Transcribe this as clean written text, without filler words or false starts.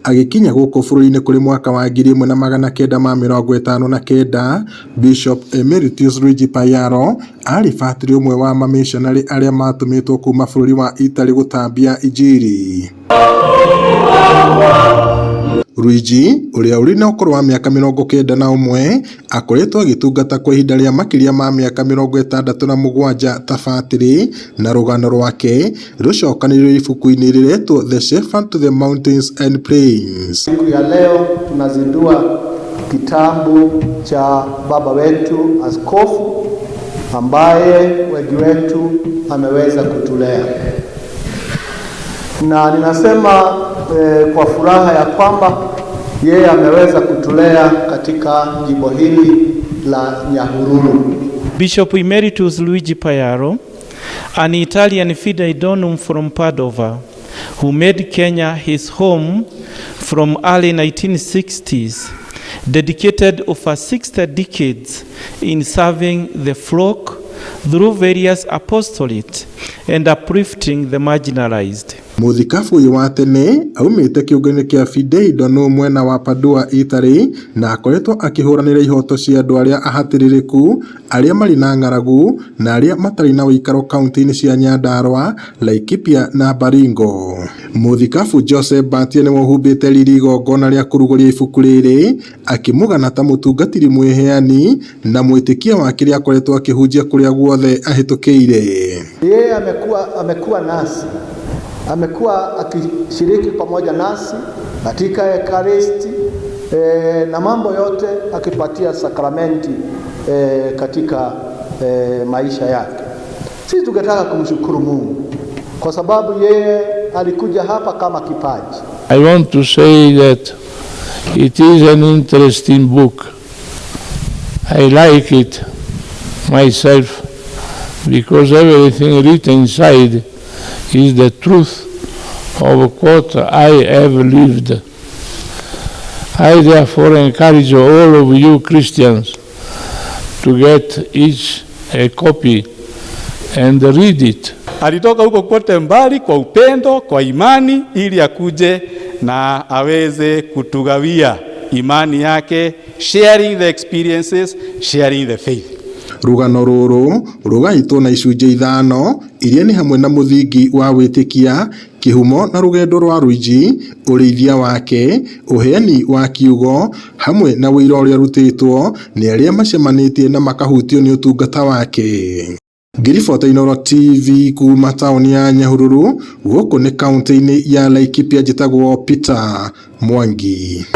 Agĩkinya gũkũ bũrũri-inĩ kũrĩ mwaka wa 1959, Bishop Emeritus Luigi Payaro aarĩ batĩrĩ ũmwe wa mamishonarĩ arĩa matũmĩtwo kuma bũrũri wa Italy gũtambia injiri. Luigi, ũrĩa ũrĩ na ũkũrũ wa mĩaka 91, akoretwo agĩtungata kwa ihinda rĩa makĩria ma mĩaka 67 ta batĩrĩ, na rũgano rwake rũcokanĩrĩirio ibuku-inĩ rĩretwo The Shepherd to the Mountains and Plains. Siku ya leo tunazindua kitabu cha baba wetu askofu ambaye wengi wetu ameweza kutulea, na ninasema kwa furaha ya kwamba yeye ameweza kutulea katika jimbo hili la Nyahururu. Bishop Emeritus Luigi Payaro, an Italian fidei donum from Padova, who made Kenya his home from early 1960s, dedicated over 60 decades in serving the flock through various apostolates and uplifting the marginalized. Mũthikabu ũyũ wa tene aumĩte kĩũngano kĩa Fidei Donum mwena wa Padua, Italy, na akoretwo akĩhũranĩra ihoto cia andũ arĩa ahatĩrĩrĩku, arĩa marĩ na ng'aragu na arĩa matarĩ na ũikaro kaunti-inĩ cia Nyandarua, Laikipia na Baringo. Mũthikabu Joseph Mbatia nĩwe ũhumbĩte riri igongona rĩa kũrugũria ibuku rĩrĩ, akĩmũgana ta mũtungatĩri mwĩheani na mwĩtĩkia wa kĩrĩa akoretwo akĩhunjia kũrĩa guothe ahĩtũkĩire. Yeye amekuwa nasi, amekuwa akishiriki pamoja nasi katika Ekaristi na mambo yote akipatia sakramenti katika maisha yake. Sisi tungetaka kumshukuru Mungu kwa sababu yeye alikuja hapa kama kipaji. I want to say that it is an interesting book. I like it myself because everything written inside is the truth of what I have lived. I therefore encourage all of you Christians to get each a copy and read it. Alitoka huko kote mbali kwa upendo, kwa imani, ili akuje na aweze kutugawia imani yake, sharing the experiences, sharing the faith. Rũgano rũrũ rũgaĩtwo na icunjĩ ithano iria nĩ hamwe na mũthingi wa wĩtĩkia, kĩhumo na rũgendo rwa Luigi, ũrĩithia wake, ũheani wa kiugo, hamwe na ũira ũrĩa ũrutĩtwo nĩ arĩa macemanĩtie na makahutio nĩ ũtungata wake. Ngĩribota Inooro TV kuma taũni ya Nyahururu, gũkũ nĩ kaunti-inĩ ya Laikipia, njĩtagwo Peter Mwangi.